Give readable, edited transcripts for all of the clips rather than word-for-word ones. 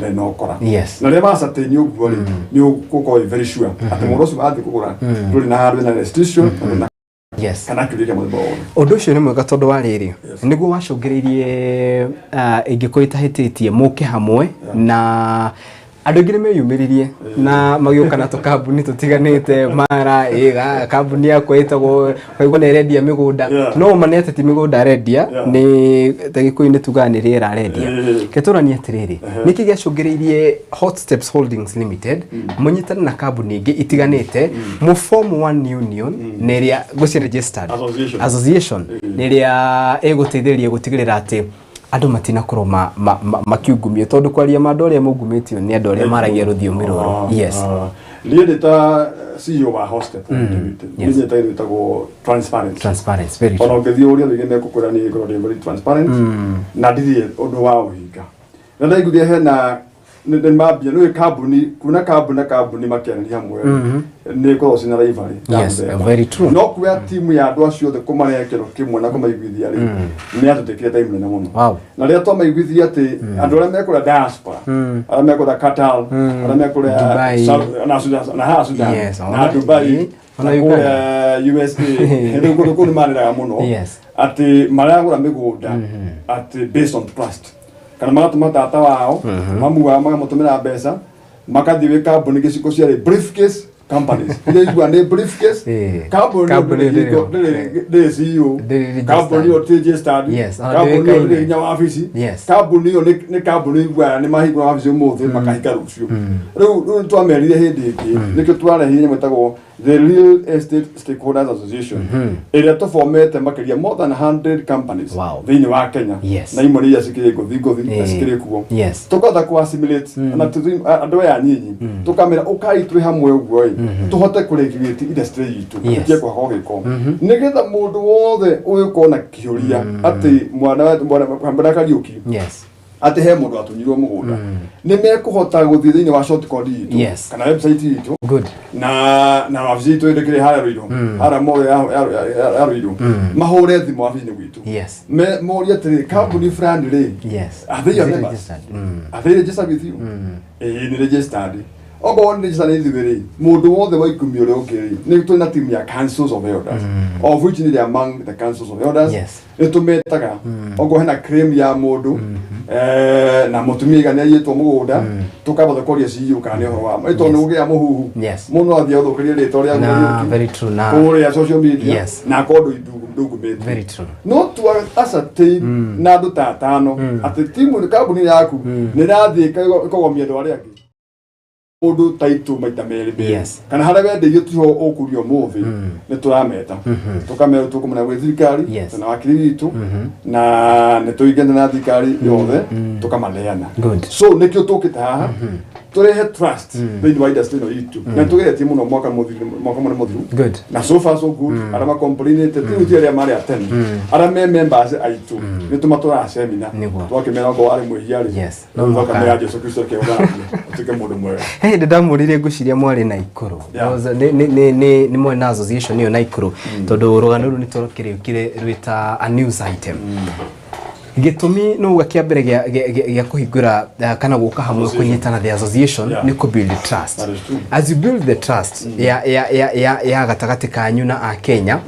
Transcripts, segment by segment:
ĩrĩ na ũkora. Na rĩrĩa macatain ũguo rĩ, nĩ ũgũkorwo wĩ very sure atĩ mũndũ ũcio wathiĩ kũgũra ndũrĩ na handũ na restitution na ndũrĩ na kana kĩũria kĩa mũthemba wothe. Ũndũ ũcio nĩ mwega tondũ wa rĩrĩ, nĩguo wacũngĩrĩirie ingĩkorwo itahĩtĩtie mũke hamwe na andũ aingĩ nĩ meyumĩririe na magĩũka na tũkambuni tũtiganĩte mara ĩga kambuni yakwa ĩtagwo kaigua nĩ ĩrendia mĩgũnda. No ma nĩ atĩ ti mĩgũnda arendia, nĩ ta Gĩkũyũ-inĩ tugaga nĩ rĩera arendia. Reke tũranie atĩrĩrĩ, nĩkĩ gĩacũngĩrĩirie Hot Steps Holdings Limited mũnyitane na kambuni ingĩ itiganĩte mũ form one union na ĩrĩa ngwĩciria registered Association. Association na ĩrĩa ĩgũteithĩrĩria gũtigĩrĩra atĩ andũ matinakorwo makiungumio, tondũ kwaria ma, andũ arĩa maungumĩtio nĩ andũ arĩa maragia rũthiomi rũrũ. Yes. Niĩ ndĩ ta CEO wa Hostep Limited, niĩ nyendete kĩndũ gĩtagwo transparency. Transparency, very Ona true. ũngĩthiĩ ũrĩa andũ aingĩ mekũkwĩra, niĩ ngorwo ndĩ very transparent na ndirĩ ũndũ wa ũhinga, na ndaiguithia hena nĩ mambia nĩ kambuni kuna kambuni na kambuni makĩaranĩria hamwe nĩ ĩkoragwo cina rivalry ya mũthemba. Very true. No kuoya timu ya andũ acio othe kũmarehe kĩro kĩmwe na kũmaiguithia rĩ, nĩ atũtĩkire time nene mũno. Na rĩrĩa twamaiguithia atĩ andũ arĩa mekũrĩa diaspora, arĩa mekũrĩa Qatar, arĩa mekũrĩa Dubai. Na Sudan, na haha Sudan, na Dubai, ona na kũrĩa USA, rĩu kũndũ kũu nĩ manĩraga mũno atĩ maragũra mĩgũnda atĩ based on trust, kana magatũma tata wao, mamu wao, makamũtũmĩra mbeca, makathiĩ gwĩ kambuni gĩciko ciarĩ briefcase companies iria igua nĩ briefcase. Kambuni ĩyo Kambuni ndĩrĩ ndĩrĩ ho. ndĩrĩ CEO. Ndĩrĩ registered. Kambuni ĩyo ti registered. Yes, ona Kambuni ĩyo ndĩũĩkaine. ndĩrĩ nginya wabici. Kambuni ĩyo nĩ kambuni iguaga nĩ mahingũra wabici ũmũthĩ, makahinga rũciũ. Rĩu nĩ twamerire hĩndĩ ĩngĩ, nĩkĩo twarehire nyamũ ĩtagwo the Real Estate Stakeholders Association, ĩrĩa tũbomete makĩria more than 100 companies thĩinĩ wa Kenya, na imwe nĩ iria cikĩrĩ ngũthi ngũthi na cikĩrĩ kuo. Tũkahota kũ assimilate na andũ aya anyinyi, tũkamera ũkai twĩ hamwe ũguo ĩ, tũhote kũ regulate industry itũ, tũtige kũhakwo gĩko, nĩgetha mũndũ wothe ũgĩkorwo na kĩũria atĩ mwana Kariũki atĩ he mũndũ atunyirwo mũgũnda, nĩ mekũhota gũthiĩ thĩinĩ wa short code itũ kana website itũ na wabici itũ ĩrĩ harĩa Ruiru, harĩa mall ya Ruiru, mahũre thimũ wabici-inĩ gwitũ, morie atĩrĩ, kambuni fulani rĩ, are they your Is it members? registered? Are they registered with you? Ĩĩ, nĩ registered. Okorwo nĩ registered nĩ ithuĩ rĩ, mũndũ wothe wa ikumi ũrĩa ũngĩ rĩ, nĩ tũrĩ na team ya councils of elders, of which nĩ among the councils of elders. Nĩ tũmetaga okorwo hena claim ya mũndũ na mũtumia igana aiyĩtwo mũgũnda, tũkamba tũkoria CEO kana nĩ ũhoro wa ma, tondũ nĩ gũkĩgĩa mũhuhu, mũndũ no athiĩ athũkĩrie rĩtwa rĩa Na Kariũki very true na kũrĩa social media na akorwo ndungumĩtio. Very true. No twa ascertain na andũ ta atano atĩ timu kambuni yaku nĩ ĩrathiĩ ĩkogomia andũ arĩa angĩ, mũndũ taitũ maita merĩ merĩ, kana harĩa wendeirio tiho ũkũrio ũmũthĩ, nĩ tũrameta tũkamera tũkũmenya gwĩ thirikari na wakiri witũ, na nĩ tũingĩte na thirikari yothe tũkamaneana. So nĩkĩo tũkĩte haha tũrehe trust thĩinĩ wa industry ĩno itũ, na nĩtũgeretie mũno mwaka mũthiru, mwaka mũnene mũthiru, na so far so good. Arĩa macomplainĩte ti ti arĩa marĩ a tene, arĩa me members aitũ nĩ tũmatwaraga seminar, twakĩmera okorwo arĩ mwĩhia rĩ, No rĩu mũhaka. tũkamera Jesu Kristo akĩũthambia ũtuĩke mũndũ mwega. He hĩndĩ ndamũririe, ngwĩciria mwarĩ Naikuru. Nĩ mwarĩ na association ĩyo Naikuru, tondũ rũgano rũu nĩ tũrũkĩrĩukire rwĩta a news item. Gĩtũmi no uga kĩa mbere gĩa kũhingũra kana gũka hamwe, Association. kũnyitana the association, nĩ kũ build trust. That is true. As you build the trust ya gatagatĩ kanyu na Akenya,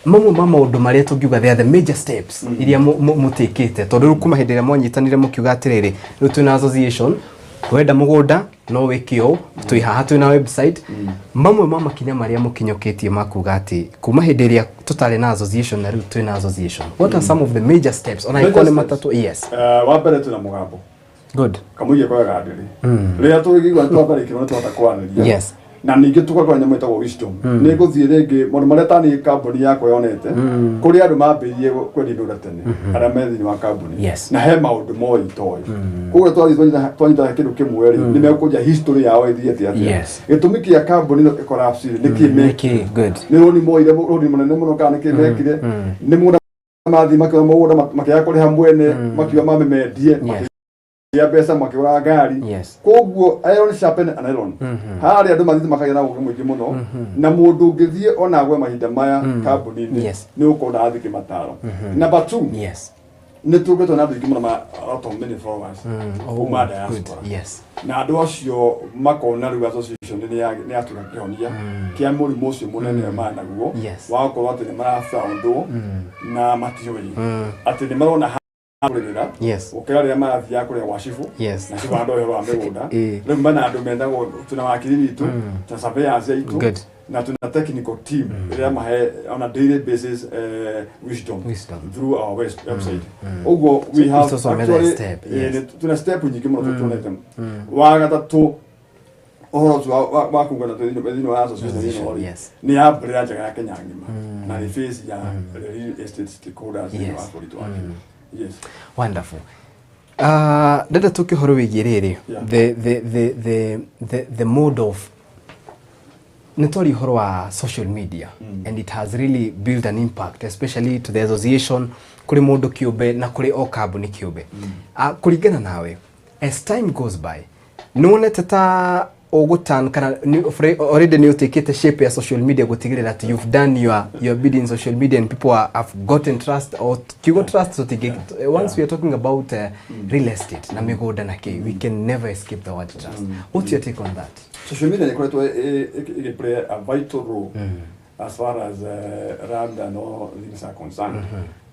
mamwe ma maũndũ marĩa tũngiuga they are the major steps iria mũtĩkĩte, tondũ rĩu kuma hĩndĩ ĩrĩa mwanyitanire mũkiuga atĩrĩrĩ, rĩu twĩna association, wenda mũgũnda no wĩke ũũ, twĩ haha, twĩna website, mamwe ma makinya marĩa mũkinyũkĩtie ma kuga atĩ kuma hĩndĩ ĩrĩa tũtarĩ na association na rĩu twĩna association, what are some of the major steps, ona Major ingĩkorwo nĩ steps. matatũ? Yes. Wa mbere, twĩna mũgambo. Kamũiria koyaga ndĩrĩ rĩrĩa tũgĩigua twatharĩkĩrwo nĩ twahota kwaranĩria. Na ningĩ tũgakorwo nyamũ ĩtagwo wisdom, nĩ ngũthiĩ rĩngĩ maũndũ marĩa tani kambuni yakwa yonete kũrĩ andũ mambĩrĩirie kwendia indo tene arĩa me thĩinĩ wa kambuni, na he maũndũ moĩ itoĩ. Koguo twathiĩ twanyita kĩndũ kĩmwe rĩ, nĩ mekũnja history yao ĩthiĩte atĩa, gĩtũmi kĩa kambuni ĩno ĩcollapse rĩ, nĩkĩ mekire, Nĩkĩ? Good. nĩ rũni moire, rũni mũnene mũno, kana nĩkĩ mekire, nĩ mũgũnda mathiĩ makĩoya mũgũnda makĩaga kũrĩha mwene, makiuga mamĩmendie, makĩgĩa mbeca, makĩgũra ngari. Koguo iron sharpen an iron. Harĩa andũ mathiĩte makagĩa na ũgĩ mũingĩ mũno, na mũndũ ũngĩthiĩ ona agwe mahinda maya kambuni-inĩ, nĩ ũkorwo ndarathiĩ kĩmataro. Number two, Nĩ tũgĩtwo na andũ aingĩ mũno ma a lot of many followers Oh, kuma good. diaspora, na andũ acio makona rĩu association nĩ yatuĩka kĩhonia kĩa mũrimũ ũcio mũnene marĩ naguo wa gũkorwo atĩ nĩ marabaũndwo na matiũĩ atĩ nĩ marona kũrĩrĩra gũkĩra rĩrĩa marathiaga kũrĩa gwa cibũ na cibũ andũ ũhoro wa mĩgũnda. Rĩu mena andũ mendagwo, tuna wakiri witũ, tuna surveyors aitũ na tuna technical team ĩrĩa mahe on a daily basis wisdom, Wisdom. through our website. Ũguo we So have it's also another actually, step, yes. tuna step nyingĩ mũno tuonete. Wa gatatũ, ũhoro ũcio wa kungana twĩ thĩinĩ wa association ĩno rĩ, nĩ ya mbere njega ya Kenya ng'ima na nĩ face ya real estate stakeholders thĩinĩ wa bũrũri wa Kenya. Yes. Wonderful. Ndenda tũke ũhoro wĩgiĩ rĩrĩ, the mode of nĩ twaria ũhoro wa social media, and it has really built an impact, especially to the association, kũrĩ mũndũ kĩũmbe na kũrĩ o kambuni kĩũmbe. Kũringana nawe, as time goes by, nĩ wonete ta ũgũtan kana already nĩ ũtĩkĩte shape ya social media gũtigĩrĩra atĩ you've done your bid in social media and people have gotten trust, or kiugo trust tũtingĩ, once we are talking about real estate na mĩgũnda na kĩ, we can never escape the word trust. What's your take on that? Social media nĩ ĩkoretwo ĩgĩ play a vital role as far as land and all things are concerned,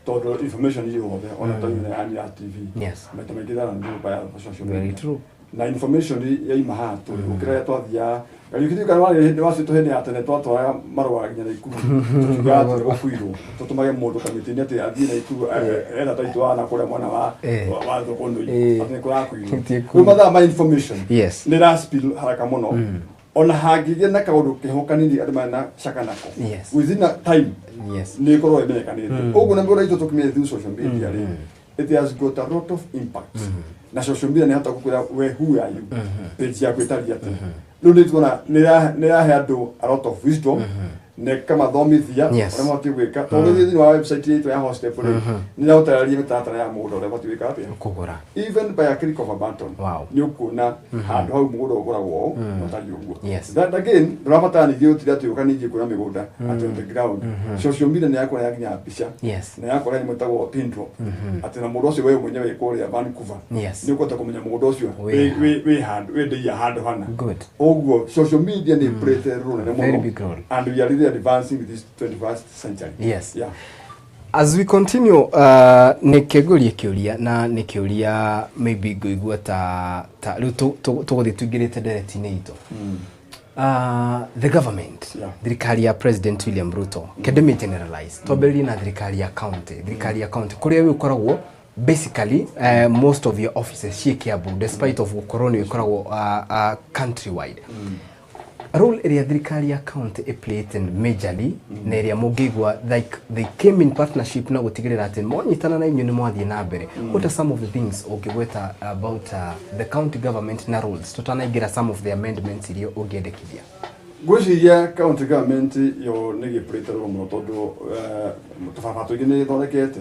tondũ information yothe ona ta yone ya TV maita maingĩ thara nĩ ya social Very media true. Na information yaima haha tũrĩ gũkĩra rĩrĩa twathiaga Kariũki. Ndiũĩ warĩ hĩndĩ wacitũ, hĩndĩ ya tene twatwaraga marũa nginya Naikuru tũkiuga atĩ gũbuirwo tũtũmage mũndũ kamĩtĩ-inĩ atĩ athiĩ Naikuru etha taitũ wa na kũrĩa mwena wa wa Thokonoi atĩ nĩ kũrakuirwo. Ti kuo. Rĩu mathaa ma information nĩ ra spill haraka mũno, ona hangĩgĩa na kaũndũ keho kanini andũ marĩ na caka nako, within a time nĩ ĩkorwo ĩmenyekanĩte ũguo. Na mĩgũnda itũ tũkĩmenya through social media rĩ, it has got a lot of impact, na social media nĩ hota gũkwĩra we who are you, page yaku ĩtariĩ atĩa. Rĩu nĩ tuona nĩ ĩrahe andũ a lot of wisdom na ĩkamathomithia ũrĩa mabatiĩ gwĩka, tondũ thĩinĩ wa website itũ ya Hostep rĩ, nĩ ĩraũtarĩria mĩtaratara ya mũgũnda ũrĩa ũbatiĩ gwĩka atĩa, kũgũra. Even by a click of a button, nĩ ũkuona handũ hau mũgũnda ũgũragwo ũũ na ũtariĩ ũguo. That again ndũrabatara ningĩ gũtinda atĩ ũka ningĩ kuona mĩgũnda atĩ on the ground. Social media nĩ yakũreha nginya mbica na yakũreha nyamũ ĩtagwo pin drop, atĩ na mũndũ ũcio we mwenyewe wĩ kũrĩa Vancouver nĩ ũkũhota kũmenya mũgũnda ũcio wĩ handũ wĩ ndĩia handũ hana. Ũguo social media nĩ played a role nene Very mũno big role. And we are really advancing with this 21st century. Yeah. As we continue, nĩ kĩngũrie kĩũria na nĩ kĩũria maybe ngũigua ta rĩu tũgũthiĩ tũingĩrĩte ndereti-inĩ itũ. The government, thirikari ya President William Ruto, kende generalize, twambĩrĩrie na thirikari ya county, thirikari ya county kũrĩa rĩu ũkoragwo basically most of your offices ciĩ Kiambu, despite of gũkorwo nĩ ĩkoragwo countrywide, role ĩrĩa thirikari ya county ĩplayed majorly na ĩrĩa mũngĩigua like they came in partnership na gũtigĩrĩra atĩ mwanyitana na inyuĩ nĩ mwathiĩ na mbere, what are some of the things ũngĩgweta about the county government na roles tũtanaingĩra some of the amendments iria ũngĩendekithia? Ngwĩciria county government yo nĩ gĩplayĩte role mũno, tondũ tũbarabara tũingĩ nĩ ĩthondekete.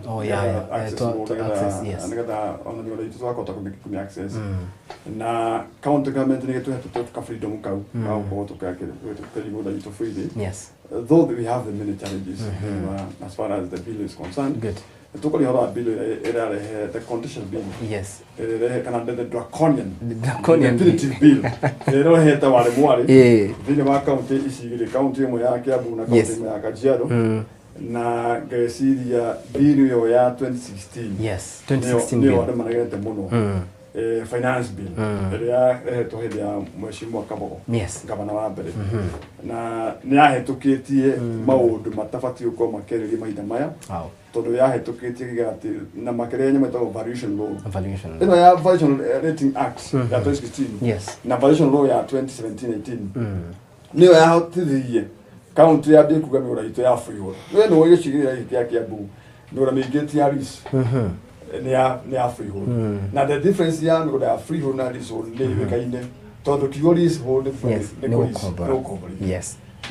Oh, yeah. Access road, access, yes. Nĩgetha ona mĩgũnda itũ twakũhota kũmĩ access, na county government nĩ ĩtũhete ka freedom kau ga gũkorwo tũkĩria mĩgũnda itũ freely, though we have the many challenges as far as the bill is concerned. Tũkũria ũhoro wa bill ĩrĩa ĩrarehe the condition bill, ĩrĩrehe kana the draconian, The draconian the punitive bill ĩrĩa ĩrehete warĩ mwarĩ thĩinĩ wa kaunti ici igĩrĩ, kaunti ĩmwe ya Kiambu na kaunti ĩmwe ya Kajiado. Na ngeciria bill ĩyo ya 2016 2016 nĩyo bill. andũ maregete mũno, finance bill ĩrĩa yarehetwo hĩndĩ ya Mheshimiwa Kabogo, gavana wa mbere, na nĩ yahĩtũkĩtie maũndũ matabatiĩ gũkorwo makĩarĩria mahinda maya, tondũ yahĩtũkĩtie gĩga atĩ na makĩrehe nyamũ ĩtagwo valuation law. Valuation. Ĩno ya Valuation Rating Act ya 2016 na valuation law ya 2017-18 nĩyo yahotithirie kaunti yambie kuga mĩgũnda itũ ya freehold. We nĩ ũĩ gĩcigĩrĩra gĩkĩ kĩa Kiambu mĩgũnda mĩingĩ ti ya lease, nĩ ya freehold, na the difference ya mĩgũnda ya freehold na leasehold nĩ yũĩkaine, tondũ kiugo leasehold nĩ nĩ nĩ kũ-lease, gũkombora. nĩ gũkomborithia,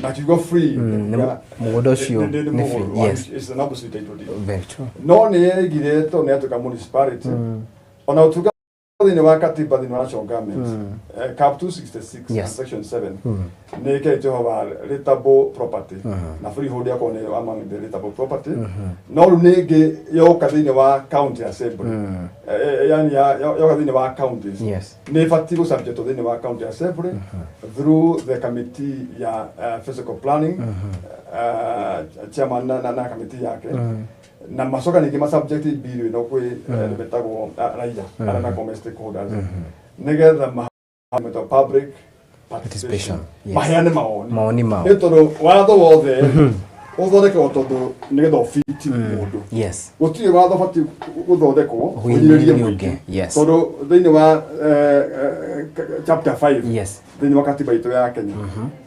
na kiugo free nĩ nĩ kuga mũgũnda ũcio nĩ nĩ free, mũgũnda, it's an absolute title deed. Very true. No nĩ yerigire tondũ nĩ yatuĩka municipality, ona ũtuĩka Thĩinĩ wa katiba, thĩinĩ wa national government, Cap 266 and section 7 nĩ ĩkĩrĩte ũhoro wa rateable property, na freehold yakorwo nĩ among the rateable property. No rĩu nĩngĩ yoka thĩinĩ wa county assembly, yani yoka thĩinĩ wa counties, nĩ ĩbatiĩ gũcabjetwo thĩinĩ wa county assembly through the committee ya physical planning, chairman na committee yake, na macoka ningĩ masubject bill ĩno kwĩ metagwo raia arĩa makoragwo me stakeholders, nĩgetha metwo public participation. Participation, yes. Maheane mawoni. Mawoni mao. Nĩ tondũ watho wothe ũthondekagwo tondũ nĩgetha ũbiti mũndũ. Gũtirĩ watho ũbatiĩ gũthondekwo ũhinyĩrĩrie ũhinyĩrĩrie ũngĩ. mũingĩ. Tondũ thĩinĩ wa chapter 5 thĩinĩ wa katiba itũ ya Kenya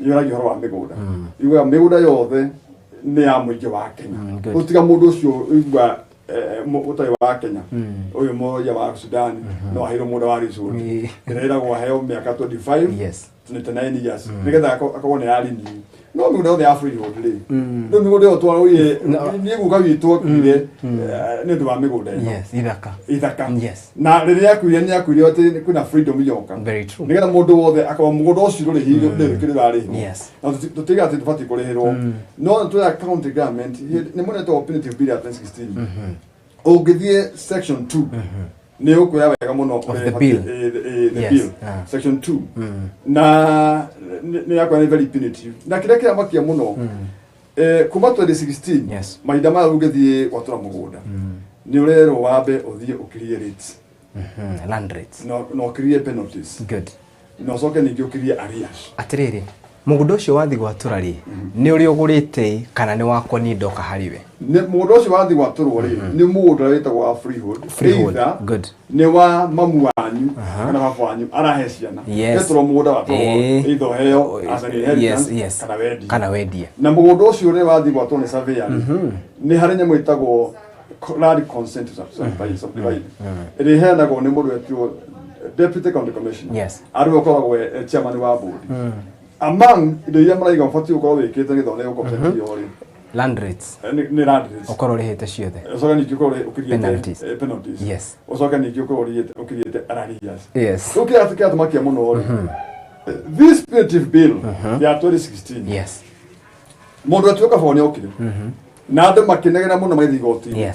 yũragia ũhoro wa mĩgũnda, yugaga mĩgũnda yothe nĩ ya mũingĩ wa Kenya. Gũtiga mũndũ ũcio ũigua ũtarĩ wa Kenya, ũyũ mũraia wa Sudan, no aheirwo mũgũnda wa leasehold ĩrĩa ĩragwo aheo mĩaka 25, 29 years, nĩgetha akorwo nĩ yarini. No mĩgũnda yothe ya freehold rĩ, rĩu mĩgũnda ĩyo twaroire niĩ guka witũ akuire nĩ ũndũ wa mĩgũnda ĩno. Yes, ithaka. Ithaka. Yes. Na rĩrĩa akuire, nĩ akuire atĩ kwĩna freedom yoka, Very true. nĩgetha mũndũ wothe akorwo mũgũnda ũcio ndũrĩ hingo ndũrĩ kĩrĩa ũrarĩhwo. Na tũtiga atĩ tũbatiĩ kũrĩhĩrwo, no twĩra county government nĩ mũnetwo punitive bill ya 2016. Ũngĩthiĩ section 2 nĩ ũkuoya wega mũno Of ũrĩa the ĩbatiĩ- bill. The Yes. bill. Section 2 na nĩ yakwa nĩ very punitive, na kĩrĩa kĩramakia mũno, kuma 2016, mahinda maya ũngĩthiĩ gwatũra mũgũnda nĩ ũrerwo wambe ũthiĩ ũkirie rates. Land rates. Na ũkirie penalties. Na ũcoke ningĩ ũkirie arrears. Atĩrĩrĩ, mũgũnda ũcio wathiĩ gwatũra rĩ, nĩ ũrĩa ũgũrĩte kana nĩ wakwa niĩ ndoka harĩ we? Nĩ mũgũnda ũcio wathiĩ gwatũrwo rĩ, nĩ mũgũnda wĩtagwo wa freehold. Freehold. Either nĩ wa mamu wanyu kana baba wanyu arahe ciana. Nĩtũrwo mũgũnda watũrwo, either ũheo as an inheritance kana wendie. Kana wendie. Na mũgũnda ũcio ũrĩa wathiĩ gwatũrwo nĩ surveyor rĩ, nĩ harĩ nyamũ ĩtagwo land consent to subdivide, ĩrĩa ĩheanagwo nĩ mũndũ wetirwo deputy county commissioner, arĩ we ũkoragwo e chairman wa board. Among indo iria maraiga ũbatiĩ gũkorwo wĩkĩte nĩgetha ũneo consent ĩyo rĩ, Land rates. Nĩ land rates. Ũkorwo ũrĩhĩte ciothe. Ũcoke ningĩ ũkorwo ũkiriĩte Penalties. Penalties. Ũcoke ningĩ ũkorwo ũkiriĩte arrears. Rĩu kĩrĩa kĩratũmakia mũno rĩ, this punitive bill ya 2016, mũndũ atuĩka babo nĩ okire na andũ makĩnegena mũno magĩthiĩ igoti-inĩ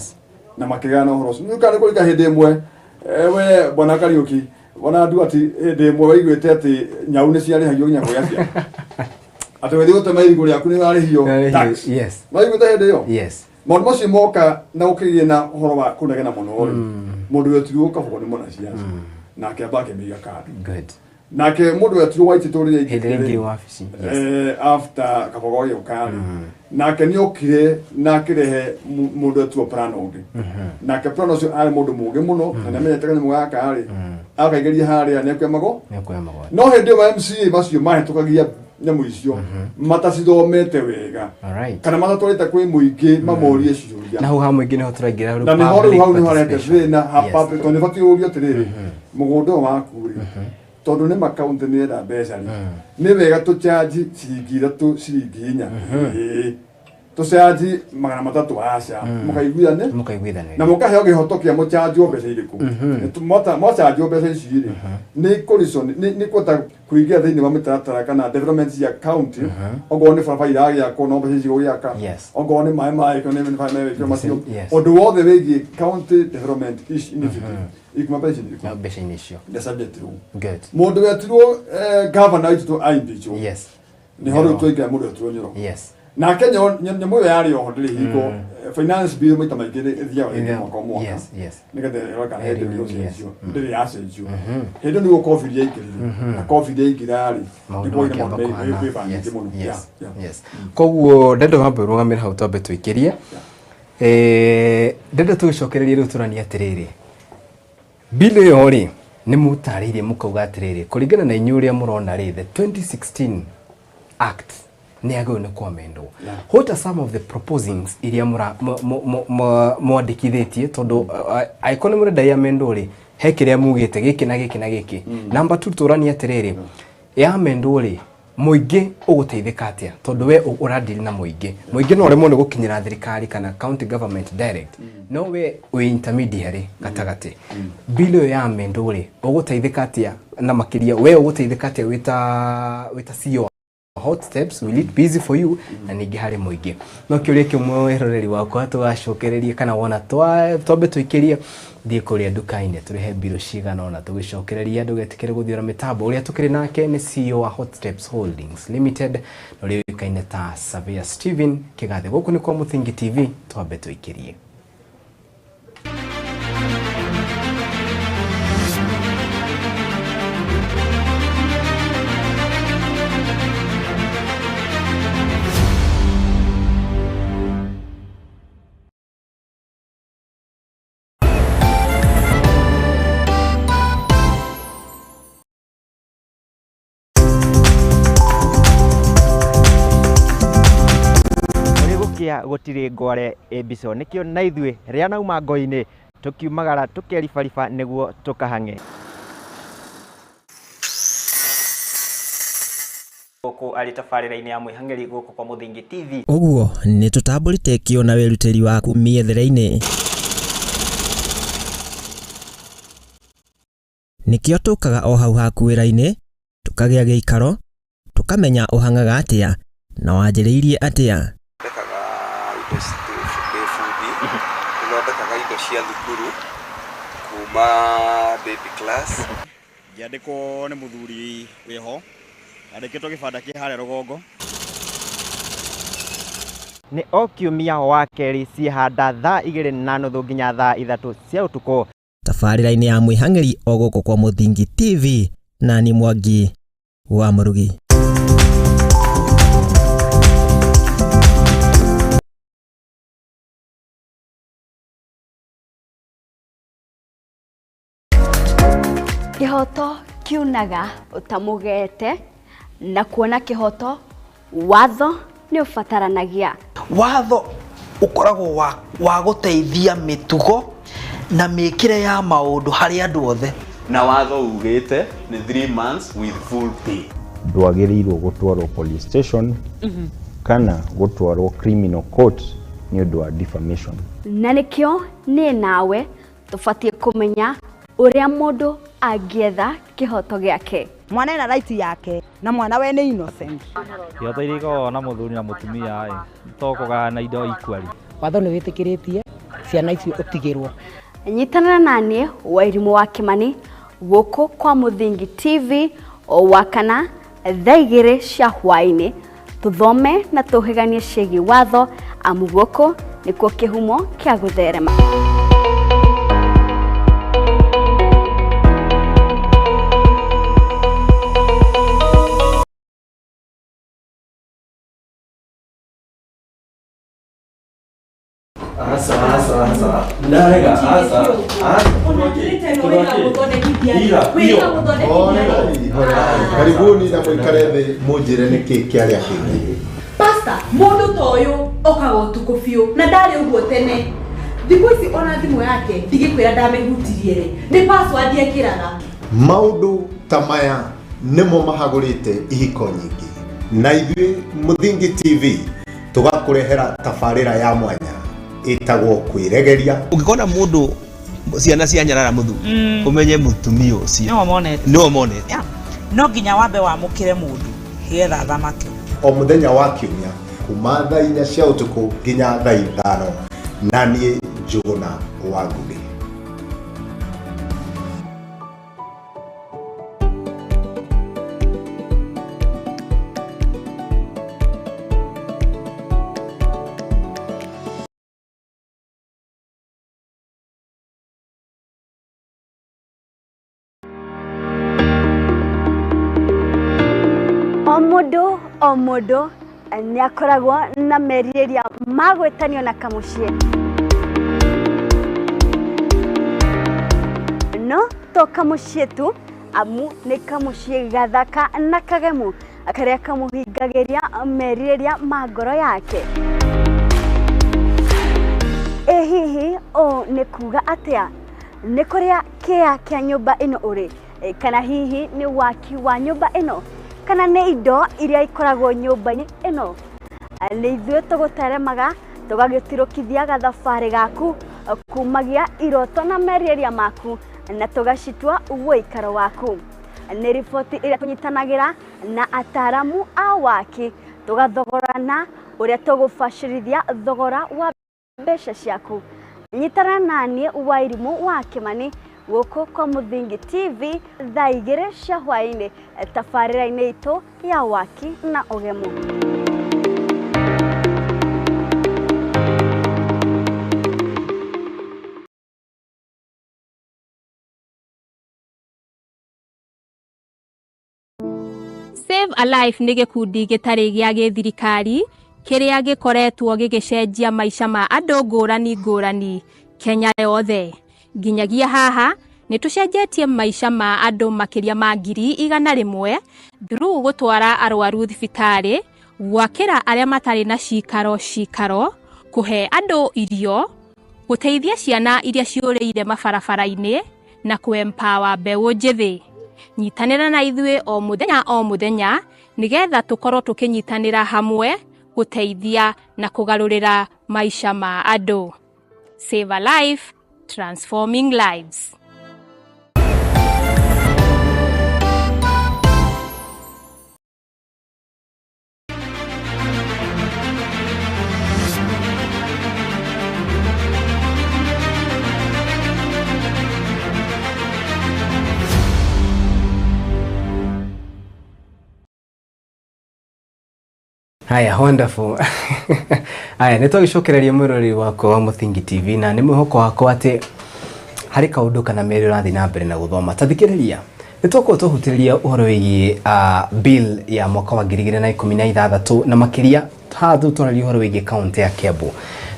na makĩgana na ũhoro ũcio. Nĩ kana kũrika hĩndĩ ĩmwe, we bwana Kariũki, bwana Nduati, hĩndĩ ĩmwe waiguĩte atĩ nyau nĩ ciarĩhagio nginya kũgĩa ciana, atĩ wĩthiĩ gũtema irigũ rĩaku nĩ ũrarĩhio Nĩũrarĩhio, tax. Waiguĩte hĩndĩ ĩyo? Yes. Maũndũ macio moka na gũkĩgĩa na ũhoro wa kũnegena mũno rĩ, mũndũ wetirwo Kabogo nĩ mwanasiasa, nake amba akĩmĩiga kando. Nake mũndũ wetirwo Waititũ rĩrĩa Hĩndĩ ĩrĩa aingĩrire wabici. After Kabogo agĩũka rĩ, nake nĩ okire na akĩrehe mũndũ wetirwo Prano ũngĩ. Nake Prano ũcio arĩ mũndũ mũũgĩ mũno na nĩ amenyete kanyamũ gaka rĩ, akaingĩria harĩa nĩ akuoya mago. Nĩ akuoya magoti. No hĩndĩ ĩyo MCA macio mahĩtũkagia nyamũ icio matacithomete wega kana matatwarĩte kwĩ mũingĩ mamorie ciũria. Na hau ha mũingĩ nĩho tũraingĩra rĩu. Na nĩho rĩu Public hau nĩho harete participation. thĩna ha public, tondũ nĩ batiĩ ũrio atĩrĩrĩ, mũgũnda ũyũ waku rĩ, tondũ nĩ makaunti nĩ enda mbeca rĩ, nĩ wega tũchanji ciringi 3, ciringi 4, ĩĩ, tũcanji 300, aca, mũkaiguithane. Mũkaiguithanĩria. Na mũkaheo kĩhoto kĩa mũchanjwo mbeca irĩkũ. Mwacanjwo mbeca ici rĩ, nĩ kũrison nĩ kũhota kũingĩra thĩinĩ wa mĩtaratara kana development ya county. Okorwo nĩ barabara iragĩakwo, no mbeca ici gũgĩaka. Okorwo nĩ maĩ marĩkwo, nĩ maĩ mewĩkĩrwo macio. Ũndũ wothe wĩgiĩ county development initiative ikuma mbeca irĩkũ? Na mbeca-inĩ icio. The subject rĩu mũndũ wetirwo governor witũ aimbichwo, nĩho rĩu twaingĩra mũndũ wetirwo Nyoro. Nake nyamũ ĩyo yarĩ oho ndĩrĩ hingo. Finance bill maita maingĩ nĩ ĩthiaga rĩngĩ mwaka o mwaka nĩgetha ĩrore kana hĩndĩ ĩyo ĩcenjio. Ndĩrĩ yacenjio. Hĩndĩ ĩyo nĩguo COVID yaingĩrire, na COVID yaingĩra rĩ, Maũndũ nĩguo makĩamba maũndũ kũhana. kwĩbangĩte mũno. Yeah. Koguo ndenda wambe ũrũgamĩre hau twambe tũikĩrie. Ndenda tũgĩcokererie rĩu tũranie atĩrĩrĩ, bill ĩyo rĩ, nĩ mũtarĩirie mũkauga atĩrĩrĩ, kũringana na inyuĩ ũrĩa mũrona rĩ, the 2016 act nĩ yagĩrĩirwo nĩ kwamendwo. What are some of the proposings iria mwandĩkithĩtie? Tondũ angĩkorwo nĩ mũrenda yamendwo rĩ, he kĩrĩa mugĩte gĩkĩ na gĩkĩ na gĩkĩ. Number two, tũranie atĩrĩrĩ, yamendwo rĩ, Mũingĩ ũgũteithĩka atĩa? Tondũ we ũradili na mũingĩ. Mũingĩ no ũremwo nĩ gũkinyĩra thirikari kana county government direct. No we wĩ intermediary gatagatĩ. Bill ĩyo ya amendwo rĩ, ũgũteithĩka atĩa na makĩria we ũgũteithĩka atĩa wĩta CEO Hot Steps, will it be easy for you na ningĩ harĩ mũingĩ? No kĩũria kĩmwe wĩroreri wakwa tũgacokererie kana wona twambe tũikĩrie thiĩ kũrĩa nduka-inĩ tũrĩhe mbirũ cigana ũna tũgĩcokereria ndũgetĩkĩre gũthiũra mĩtambo. Ũrĩa tũkĩrĩ nake nĩ CEO wa Hot Steps Holdings Limited na ũrĩa ũĩkaine ta Surveyor Stephen Kĩgathe. Gũkũ nĩ kwa Mũthingi TV, twambe tũikĩrie. Kũrĩ gũkĩa gũtirĩ ngware ĩ mbico, nĩkĩo na ithuĩ rĩa nauma ngo-inĩ tũkiumagara tũkeribariba nĩguo tũkahang'e. Gũkũ arĩ tabarĩra-inĩ ya mwĩhang'ĩri gũkũ kwa Mũthingi TV. Ũguo nĩ tũtambũrĩte kĩo na wĩrutĩri waku mĩethere-inĩ. Nĩkĩo tũkaga o hau haku wĩra-inĩ, tũkagĩa gĩikaro, tũkamenya ũhang'aga atĩa na wanjĩrĩirie atĩa. Thondekaga indo ndĩ bundi, nĩthondekaga indo cia thukuru kuma baby class. Ngĩandĩkwo nĩ mũthuri wĩho, andĩkĩtwo gĩbanda kĩ harĩa rũgongo. Nĩ o kiumia wa kerĩ ciĩhanda thaa 2:30 nginya thaa 3 cia ũtukũ. Tabarĩra-inĩ ya mwĩhang'ĩri o gũkũ kwa Mũthingi TV na ni Mwangi wa Mũrugi. Kĩhoto kiunaga ũtamũgete na kuona kĩhoto watho nĩ ũbataranagia. Watho ũkoragwo wa gũteithia mĩtugo na mĩkĩre ya maũndũ harĩ andũ othe. Na watho ugĩte nĩ 3 months with full pay. Ndwagĩrĩirwo gũtwarwo police station kana gũtwarwo criminal court nĩ ũndũ wa defamation. Na nĩkĩo niĩ nawe tũbatiĩ kũmenya ũrĩa mũndũ angĩetha kĩhoto gĩake. Mwana ena right yake na mwana we nĩ innocent. Kĩhoto iria ikoragwo na mũthuri na mũtumia ĩ to kũgayana indo equally. Watho nĩ wĩtĩkĩrĩtie ciana icio ũtigĩrwo. Nyitanĩra na niĩ Wairimũ wa Kĩmani gũkũ kwa Mũthingi TV o wakana thaa 2 cia hwaĩ-inĩ tũthome na tũhĩganie ciĩgiĩ watho amu gũkũ nĩkuo kĩhumo kĩa gũtherema. Asa, asa, asa. Ndarega, asa. Asa. Karibuni na mũikare thĩ mũnjĩre nĩkĩ kĩarĩa kĩngĩ. Pastor, mũndũ ta ũyũ okaga ũtukũ biũ na ndarĩ ũguo tene. Thikũ ici ona thimũ yake ndigĩkwĩra ndamĩhutirie rĩ, nĩ password ekĩraga. Maũndũ ta maya nĩmo mahagũrĩte ihiko nyingĩ. Na ithuĩ Mũthingi TV tũgakũrehera tabarĩra ya mwanya ĩtagwo kwĩregeria. Ũngĩkona mũndũ ciana cia nyarara mũthuri ũmenye mũtumia ũcio nĩwe monete, nĩwe monete. No nginya wambe wamũkĩre mũndũ nĩgetha athamake. O mũthenya wa kiumia kuma thaa 4 cia ũtukũ nginya thaa 5 na niĩ Njũgũna wa Ngũgĩ. O mũndũ o mũndũ nĩ akoragwo na merirĩria ma gwĩtanio na kamũciĩ. No to kamũciĩ tu, amu nĩ kamũciĩ gathaka na kagemu karĩa kamũhingagĩria merirĩria ma ngoro yake. Ĩ hihi ũũ nĩ kuga atĩa? Nĩ kũrĩa kĩa kĩa nyũmba ĩno ũrĩ, kana hihi nĩ waki wa nyũmba ĩno? Kana nĩ indo iria ikoragwo nyũmba-inĩ ĩno? Nĩ ithuĩ tũgũteremaga tũgagĩtirũkithia gathabarĩ gaku kumagia iroto na merirĩria maku na tũgacitua ũikaro waku. Nĩ riboti ĩrĩa tũnyitanagĩra na ataramu a waki tũgathogorana ũrĩa tũgũbacĩrithia thogora wa mbeca ciaku. Nyitana naniĩ Wairimũ wa Kĩmani gũkũ kwa Mũthingi TV thaa 2 cia hwaĩ-inĩ tabarĩra-inĩ itũ ya waki na ũgemu. Save a Life nĩ gĩkundi gĩtarĩ gĩa gĩthirikari kĩrĩa gĩkoretwo gĩgĩcenjia maica ma andũ ngũrani ngũrani Kenya yothe. Nginyagia haha nĩ tũcenjetie maica ma andũ makĩria ma 100,000 through gũtwara arwaru thibitarĩ, gwakĩra arĩa matarĩ na cikaro cikaro, kũhe andũ irio, gũteithia ciana iria ciũrĩire mabarabara-inĩ na kũ-empower mbeũ njĩthĩ. Nyitanĩra na ithuĩ o mũthenya o mũthenya nĩgetha tũkorwo tũkĩnyitanĩra hamwe gũteithia na kũgarũrĩra maica ma andũ. Save a Life, transforming lives. Haya, wonderful. Haya, nĩ twagĩcokereria mwĩroreri wakwa wa Mũthingi TV na nĩ mwĩhoko wakwa atĩ harĩ kaũndũ kana merĩ ũrathiĩ na mbere na gũthoma. Ta thikĩrĩria, nĩ twakorwo twahutĩrĩria ũhoro wĩgiĩ bill ya mwaka wa 2016 na makĩria haha rĩu twararia ũhoro wĩgiĩ kaũntĩ ya Kiambu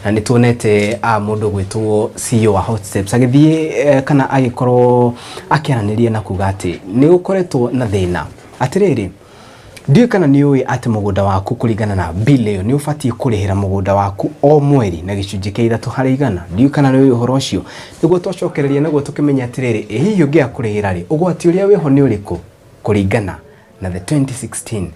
na nĩ tuonete mũndũ gwĩtwo CEO wa Hot Steps agĩthiĩ kana agĩkorwo akĩaranĩria na kuga atĩ nĩ gũkoretwo na thĩna. Atĩrĩrĩ, ndiũĩ kana nĩ ũĩ atĩ mũgũnda waku kũringana na bill ĩyo nĩ ũbatiĩ kũrĩhĩra mũgũnda waku o mweri na gĩcunjĩ kĩa 3%. Ndiũĩ kana nĩ ũĩ ũhoro ũcio. Nĩguo twacokereria naguo tũkĩmenya atĩrĩrĩ, ĩ hihi ũngĩaga kũrĩhĩra rĩ, ũgwati ũrĩa wĩho nĩ ũrĩkũ kũringana na the 2016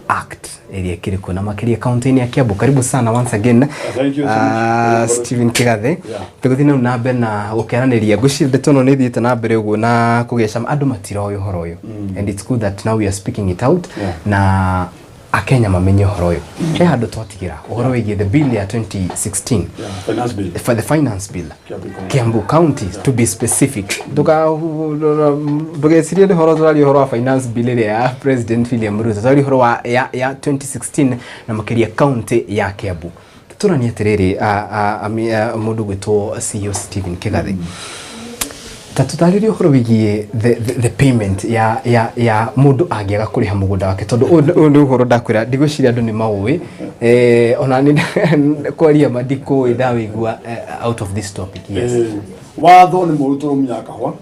act ĩrĩa ĩkĩrĩ kuo na makĩria kaunti-inĩ ya Kiambu. Karibu sana once again. Thank you so much. Stephen Kigathe. Tũgũthiĩ nau na mbere na gũkĩaranĩria. Ngwĩciria ndeto ĩno nĩ ĩthiĩte na mbere ũguo na kũgĩa cama. Andũ matiroĩ ũhoro ũyũ. And it's good that now we are speaking it out na Akenya mamenye ũhoro ũyũ. He handũ twatigĩra ũhoro wĩgiĩ the bill ya 2016. Finance bill. For the finance bill. Kiambu County. Kiambu County to be specific. Ndũgecirie nĩ ũhoro tũraria ũhoro wa finance bill ĩrĩa ya President William Ruto. Tũraria ũhoro wa ya 2016 na makĩria county ya Kiambu. Tũranie atĩrĩrĩ, mũndũ gwĩtwo CEO Stephen Kigathe. Ta tũtarĩrie ũhoro wĩgiĩ the payment ya mũndũ angĩaga kũrĩha mũgũnda wake, tondũ ũyũ nĩ ũhoro ndakwĩra ndigwĩciria andũ nĩ maũĩ. Ona nĩ kwaria ma ndikũĩ ndawĩigua out of this topic. Yes. Watho nĩ mũũru tũrũmunyaga kahũa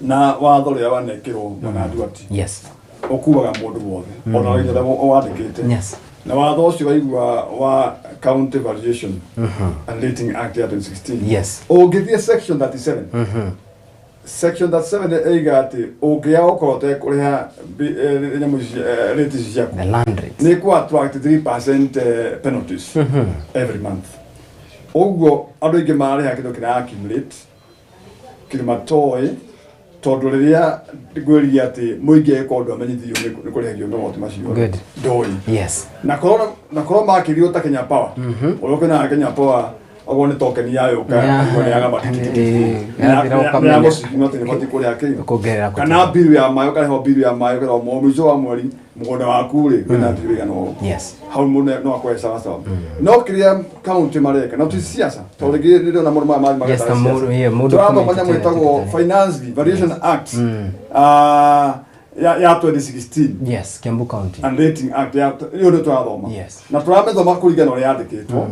na watho rĩrĩa wanekĩrwo bwana Nduati. Yes. Ũkuaga mũndũ wothe ona wĩra ũrĩa wandĩkĩte. Yes. Na watho ũcio waigua wa County Valuation and Rating Act ya 2016. Yes. Ũngĩthiĩ section 37. Section 37 ĩiga atĩ ũngĩaga gũkorwo ũtekũrĩha nyamũ ici, rate ici ciaku. The land rate. Nĩ kũ attract 3% penalties every month. Ũguo andũ aingĩ marĩha kĩndũ kĩra accumulate kĩndũ matoĩ, tondũ rĩrĩa ngwĩrire atĩ mũingĩ angĩkorwo ndwamenyithirio nĩ kũrĩhagio magoti macio. Good. Ndoĩ. Yes. Na korwo makĩrio ta Kenya Power. Ũrĩa ũkenaga Kenya Power okorwo nĩ token ya yũka, okorwo nĩ ya gama tiki tiki tiki. Yathira Nĩ ya ũkamenya. gũcithima atĩ nĩ ũbatiĩ kũrĩha kĩndũ. Kuongerera kũtũra. Kana bill ya maĩ, ũkarĩhwo bill ya maĩ, ũkerwo mũico wa mweri mũgũnda waku rĩ, wĩna bill ĩigana ũũ. Yes. Hau mũndũ no akore sawa sawa. No kĩrĩa county mareka, no ti siasa. Tondũ rĩngĩ nĩ ndĩrona mũndũ maya mathi Yes, magetara na siasa. mũndũ, yeah, mũndũ Tũrathoma comment nyamũ tene, ĩtagwo tene. Finance Bill, Variation Act, ya 2016. Yes, Kiambu County. And Rating Act ya ĩyo nĩ tũrathoma. Yes. Na tũramĩthoma kũringana na ũrĩa yandĩkĩtwo.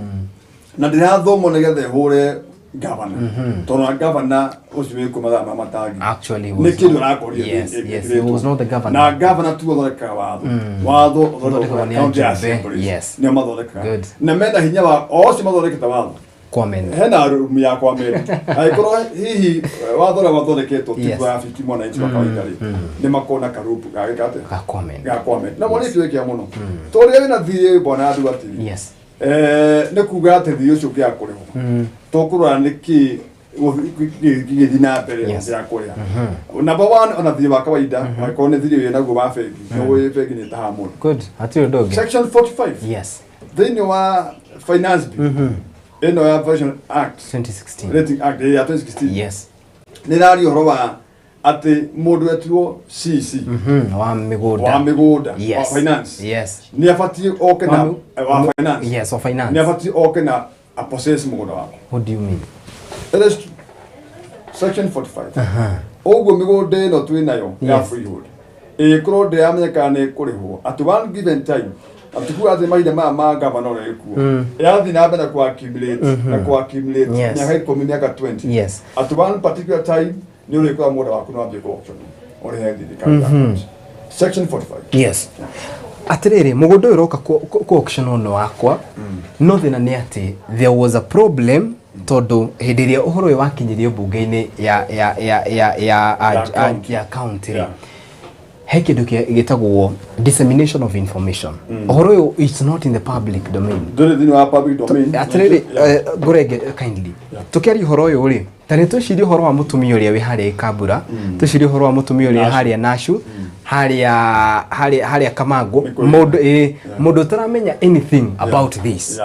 Na ndĩrathomwo nĩgetha ĩhũre governor. Tondũ na governor ũcio wĩ kuo mathaa ma matangi. Actually, he Nĩ was kĩndũ not. arakorire Yes, ĩ- yes, ĩkĩrĩtwo. he was not the governor. Na governor tu ũthondekaga watho. Watho Ũthondekagwo ũthondekagwo nĩ county ajumbe. assemblies. Yes. Nĩo mathondekaga. Good. Na mena hinya wa o acio mathondekete watho. Comment. Hena room ya kwamend angĩkorwo hihi watho ũrĩa wathondeketwo ti wa fiti mwananchi wa kawaida rĩ, nĩ makona karubu gagĩka atĩa? Ga comment. Ga kwamend. Na mwana itũ ĩkĩa mũno tondũ rĩrĩa wĩna thiĩ bwana Nduati, nĩ kuga atĩ thiĩ ũcio ũngĩaga kũrĩhwo, tũkũrora nĩkĩ gĩgĩthiĩ na mbere ũngĩaga kũrĩha. Number one, ona thiĩ wa kawaida, angĩkorwo nĩ thiĩ wĩ naguo wa bengi, nĩ ũĩ bengi nĩ ĩtahaga mũndũ. Good, hatirĩ ũndũ ũngĩ. Section 45 thĩinĩ wa Finance Bill ĩno ya Version Act 2016. Rating Act ya 2016, nĩ ĩraria ũhoro wa atĩ mũndũ etirwo CC wa mĩgũnda. Wa mĩgũnda, wa finance, nĩ abatiĩ oke na wa finance. Yes, wa finance. Nĩ abatiĩ oke na apossess mũgũnda waku. What do you mean? That is true. Section 45. Ũguo mĩgũnda ĩno twĩ nayo ya freehold ĩkorwo ndĩramenyekana nĩ kũrĩhwo at one given time, atikuga atĩ mahinda maya ma gavana ũrĩa ĩkuo, ĩrathiĩ na mbere na kũ-accumulate na kũ-accumulate mĩaka 10, mĩaka 20, at one particular time nĩ ũrĩkora mũgũnda waku nĩ wambie kũ-auction, ũrĩhe thirikari ya county. Section 45. Yes, atĩrĩrĩ, mũgũnda ũyũ ũroka ku auction nĩ wakwa, no thĩna nĩ atĩ there was a problem, tondũ hĩndĩ ĩrĩa ũhoro ũyũ wakinyirio mbunge-inĩ ya Ya county. ya county rĩ, he kĩndũ gĩtagwo dissemination of information. Ũhoro ũyũ, it's not in the public domain. Ndũrĩ thĩinĩ wa public domain. Atĩrĩrĩ, ngũrenge kindly, tũkĩaria ũhoro ũyũ rĩ, ta nĩ twĩcirie ũhoro wa mũtumia ũrĩa wĩ harĩa Ikambura, twĩcirie ũhoro wa mũtumia ũrĩa harĩa Nashu, harĩa Kamangũ, mũndũ mũndũ ũtaramenya anything about this.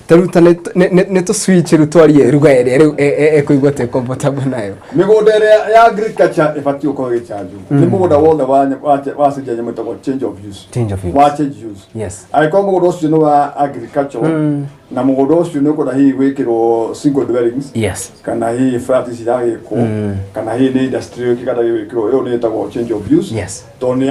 Ta rĩu ta nĩ tũ switch rĩu, twarie ruga ĩrĩa rĩu ekũigua te comfortable nayo. Mĩgũnda ĩrĩa ya agriculture ĩbatiĩ gũkorwo ĩgĩchanjwo nĩ mũgũnda wothe wacenjia nyamũ ĩtagwo change of use. Change of use. Wa change use. Angĩkorwo mũgũnda ũcio nĩ wa agriculture na mũgũnda ũcio nĩ ũkwenda hihi gwĩkĩrwo single dwellings kana hihi flat ciragĩkwo kana hihi nĩ industry ĩkĩenda gwĩkĩrwo, ĩyo nĩ ĩtagwo change of use, tondũ nĩ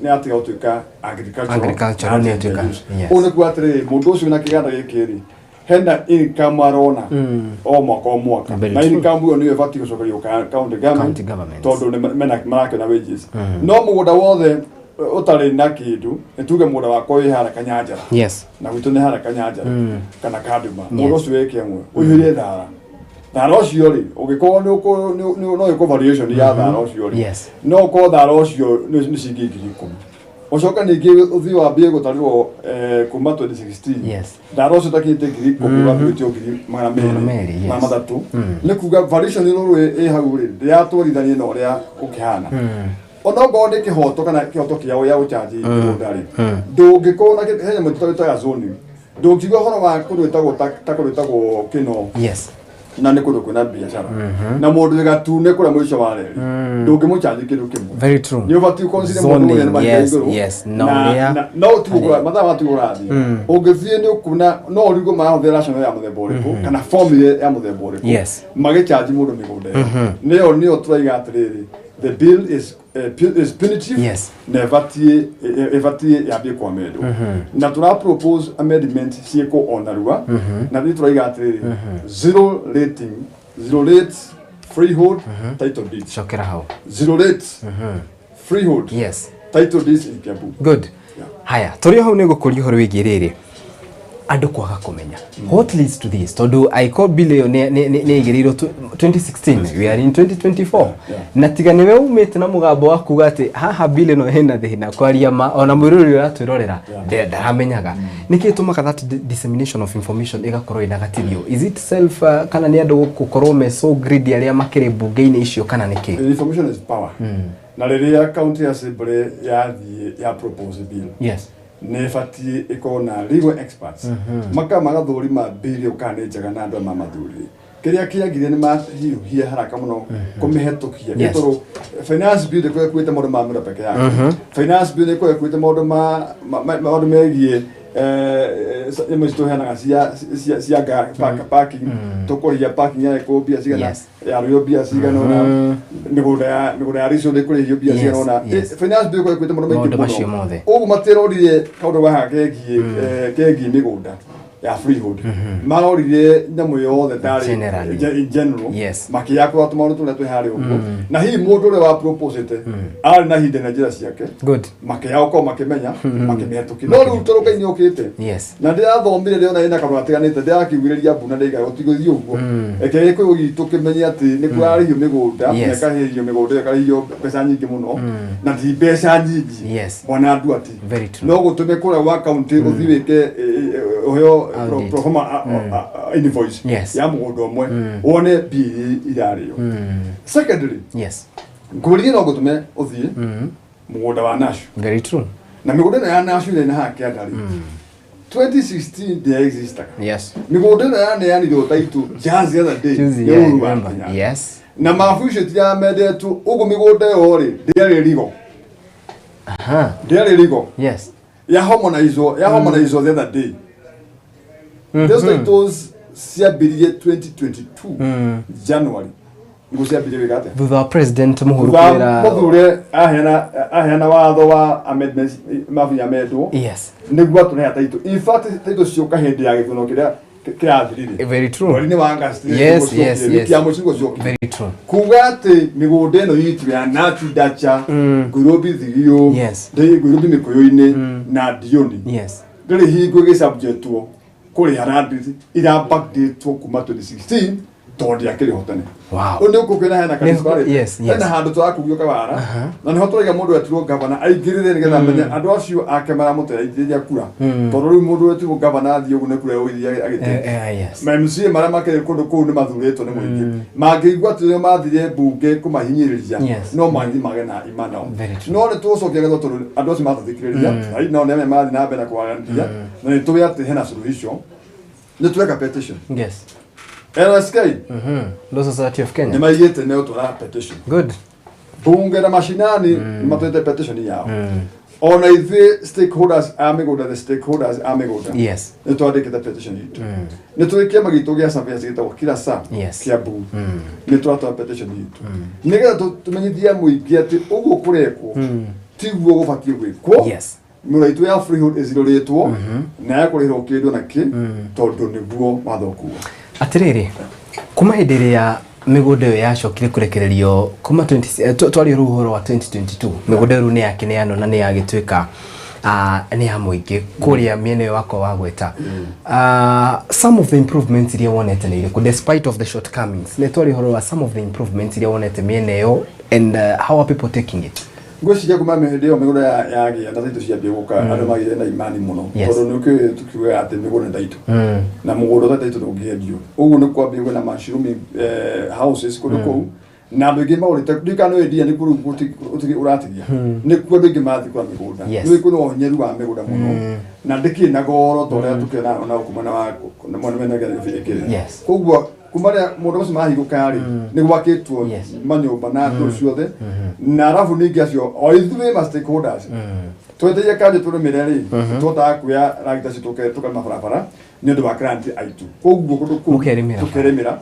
yatiga gũtuĩka agricultural Agricultural na nĩ change yatuĩka, of use. Ũũ nĩ kuga atĩrĩrĩ, mũndũ ũcio wĩna kĩganda gĩkĩ rĩ, hena income arona o mwaka o mwaka, Very na true. income ĩyo nĩyo ĩbatiĩ gũcokerio county government, County government. tondũ nĩ marakĩona wages. No mũgũnda wothe ũtarĩ na kĩndũ, nĩ tuge mũgũnda wakwa wĩ harĩa Kanyanjara, na gwitũ nĩ harĩa Kanyanjara kana Kanduma, mũgũnda ũcio wĩ kĩamwe ũihũire thara, thara ũcio rĩ, ũngĩkorwo no ĩkwo valuation ya thara ũcio rĩ, no ũkorwo thara ũcio nĩ ciringi 10,000. Ũcoke ningĩ ũthiĩ wambie gũtarĩrwo kuma 2016, thara ũcio ũtakinyĩte 10,000, wambie gwĩtio ngiri magana Magana merĩ, merĩ, yes. 300. Nĩ kuga valuation rũrũ ĩ hau rĩ, ndĩratwarithanie na ũrĩa ũkĩhana. Onokorwo nĩ kĩhoto kana kĩhoto kĩao gĩa gũchanji mĩgũnda rĩ, ndũngĩkorwo na he nyamũ twĩtaga zoning. Ndũngiuga ũhoro wa kũndũ gwĩtagwo ta kũndũ gwĩtagwo Kĩno, na nĩ kũndũ kwĩna biacara, na mũndũ wĩ Gatune kũrĩa mũico wa reri, ndũngĩmũchanji kĩndũ kĩmwe. Very true. Nĩ ũbatiĩ consider mũndũ ũrĩa nĩ Zoning, mahinda igũrũ. Na ũrĩa No tiguo mathaa matiguo ũrathiĩ, ũngĩthiĩ nĩ ũkuona no ũrigwo marahũthĩra rationale ya mũthemba ũrĩkũ kana formula ya mũthemba ũrĩkũ magĩchanji mũndũ mĩgũnda ĩyo. Nĩyo tũraiga atĩrĩrĩ, the bill is punitive na ĩbatiĩ yambie kwamendwo, na tũra propose amendment ciĩkwo o narua. Na nĩ tũraiga atĩrĩrĩ, zero rating, zero rate freehold title deeds. Cokera hau. Zero rate freehold title deeds in Kiambu. Good. Haya, tũrĩ o hau, nĩ ngũkũria ũhoro wĩgiĩ rĩrĩ, andũ kwaga kũmenya what leads to this, tondũ angĩkorwo bill ĩyo nĩ ĩigĩrĩirwo 2016, we are in 2024, na tiga nĩwe umĩte na mũgambo wa kuga atĩ haha bill ĩno ĩna thĩna, kwaria ma ona mwĩrori ũratwĩrorera ndaramenyaga nĩkĩ ĩtũmaga that dissemination of information ĩgakorwo ĩna gatirio. Is it self, kana nĩ andũ gũkorwo me so greedy arĩa makĩrĩ mbunge-inĩ icio, kana nĩkĩ? Information is power. Na rĩrĩa county assembly yathiĩ ya propose bill, nĩ ĩbatiĩ ĩkorwo na legal experts, magathũrima bill ĩyo kana nĩ njega, na andũ aya mamathurire kĩrĩa kĩagire nĩ mahiũhie haraka mũno kũmĩhetũkia. Tondũ finance bill ĩkorwo ĩkuĩte maũndũ ma mĩra peke yake, finance bill ĩkorwo ĩkuĩte maũndũ maũndũ megiĩ nyamũ ici tũheanaga cia parking, tũkũrĩhia parking ya ĩkũ mbia cigana, ya rũyo mbia cigana ũna, mĩgũnda ya leasehold ĩkũrĩhio mbia cigana ũna. Finance bill ĩkorwo ĩkuĩte maũndũ maingĩ Maũndũ macio mũno. mothe. Ũguo matirorire kaũndũ gaha kegiĩ mĩgũnda. Ya freehold marorire nyamũ yothe tarĩ Generally. in general. Yes. Makĩyakũra tũmaũndũ tũrĩa twĩ harĩa ũguo, na hihi mũndũ ũrĩa wa proposite arĩ na ihinda na njĩra ciake. Makĩyaũkorwo makĩmenya makĩmĩhetũkia, no rĩu tondũ Ngai nĩ ũkĩte na ndĩrathomire ndĩrona ĩna kanua gatiganĩte, ndĩrakiugĩrĩria mbu na ndĩiga gũtigũthiĩ ũguo. Reke gĩkũyũ gitũ kĩmenye atĩ nĩ kũrarĩhio mĩgũnda na ĩkarĩhio mĩgũnda ĩyo ĩkarĩhio mbeca nyingĩ mũno, na ti mbeca nyingĩ, bwana Nduati. Very true. No gũtũme kũrĩa gwa kaunti ũthiĩ wĩke ũheo Audit. proforma invoice ya mũgũnda ũmwe, wone mbia iria irarĩo. Secondly, ngũrire no gũtũme ũthiĩ mũgũnda wa Nashu. Very true. Na mĩgũnda ĩno ya Nashu ĩrĩa ĩna haha kĩanda rĩ, 2016 ndĩa-existaga. Mĩgũnda ĩno yaneanirwo taitũ just the other day Juzi, nĩ yeah, I Uhuru wa remember. Kenyatta. Na mabu icio tiramendetwo ũguo, mĩgũnda ĩyo rĩ ndĩarĩ rigo. Ndĩarĩ rigo. Ya harmonizwo, ya harmonizwo the other day. Those titles ciambirie 2022 January niguo ciambirie wĩka atĩa? Thutha wa President Mũhuru thutha kwĩra mũthure aheana watho wa amendments, mabu yamendwo nĩguo atũreha taitũ. In fact, taitũ cioka hĩndĩ ya gĩthurano kĩrĩa kĩrathirire. Very true. Mweri-inĩ wa August Yes, nĩguo yes, ciokire, wiki ya mũico nĩguo ciokire. Very true. Kuga atĩ mĩgũnda ĩno itũ ya Nachu Dacha, Ngũrũmbi Thigio, Ngũrũmbi Mĩkũyũ-inĩ na Ndiũni ndĩrĩ hingo ĩgĩcabjetwo kũrĩha land ira backdatwo kuma 2016 tondũ ndĩakĩrĩ ho tene. Ũyũ nĩ ũkũkwĩra hena ka-disparity. Hena handũ tũrakugio kawara na nĩho tũraiga mũndũ wetirwo gavana aingĩrĩre nĩgetha amenye andũ acio ake maramũteithĩrĩria kura, tondũ rĩu mũndũ wetirwo gavana athiĩ ũguo nĩ kura ĩgũthiĩ agĩte. Ma MCA marĩa makĩrĩ kũndũ kũu nĩ mathurĩtwo nĩ mũingĩ, mangĩigua atĩ rĩrĩa mathire mbunge kũmahinyĩrĩria no mathiĩ mage na ima nao. No nĩ tũgũcokia ngatho tondũ andũ acio matũthikĩrĩria na nao nĩ amwe marathiĩ na mbere na kwaranĩria, na nĩ tũĩ atĩ hena suluhisho, nĩ tweka petition. LSK Law Society of Kenya nĩ maigĩte nĩ ũtwara petition. Bunge na mashinani nĩ matwĩte petition yao. Ona ithuĩ stakeholders a mĩgũnda, the stakeholders a mĩgũnda, nĩ twandĩkĩte petition itũ. Nĩ tũrĩ kĩama gitũ gĩa surveyors gĩtagwo kila saa Kiambu, nĩ tũratwara petition itũ nĩgetha tũmenyithie mũingĩ atĩ ũguo kũrekwo tiguo gũbatiĩ gwĩkwo. Mĩgũnda itũ ya freehold ĩcirũrĩtwo na ya kũrĩhĩrwo kĩndũ na kĩ, tondũ nĩguo watho ũkuga. Atĩrĩrĩ, kuma hĩndĩ ĩrĩa mĩgũnda ĩyo yacokire kũrekererio kuma 20 twaria rĩu ũhoro wa 2022, mĩgũnda ĩyo rĩu nĩ yakĩneanwo na nĩ yagĩtuĩka nĩ ya mũingĩ kũrĩa mĩena ĩyo wakwa wagweta. Some of the improvements iria wonete nĩ irĩkũ despite of the shortcomings? Nĩ twaria ũhoro wa some of the improvements iria wonete mĩena ĩyo and how are people taking it? Ngwĩciria kuma hĩndĩ ĩyo mĩgũnda yagĩa na taitũ ciambia gũka, andũ magĩire na imani mũno, tondũ nĩ ũkĩũĩ tũkiugaga atĩ mĩgũnda nĩ taitũ na mũgũnda ũtarĩ taitũ ndũngĩendio. Ũguo nĩ kwambia kwĩna mushrooming houses kũndũ kũu, na andũ aingĩ magũrĩte ndika nĩ wendia nĩ kũrĩu ũratigia nĩkuo andũ aingĩ marathiĩ kũra mĩgũnda. Nĩ kwĩna ũhonyeru wa mĩgũnda mũno na ndĩkĩrĩ na goro ta ũrĩa tũkĩona ona gũkũ mwena wa mwena mwena Nairobi ĩkĩrĩ. Koguo kuma rĩrĩa mũndũ ũcio mahingũka rĩ, nĩ gwakĩtwo manyũmba na andũ ciothe, na arabu ningĩ acio o ithuĩ ma stakeholders tweteire kanjũ tũrĩmĩre rĩ, tũhotaga kuoya ragita cio tũkarĩma barabara nĩ ũndũ wa client aitũ. Koguo kũndũ kũu Mũkerĩmĩra. Tũkerĩmĩra,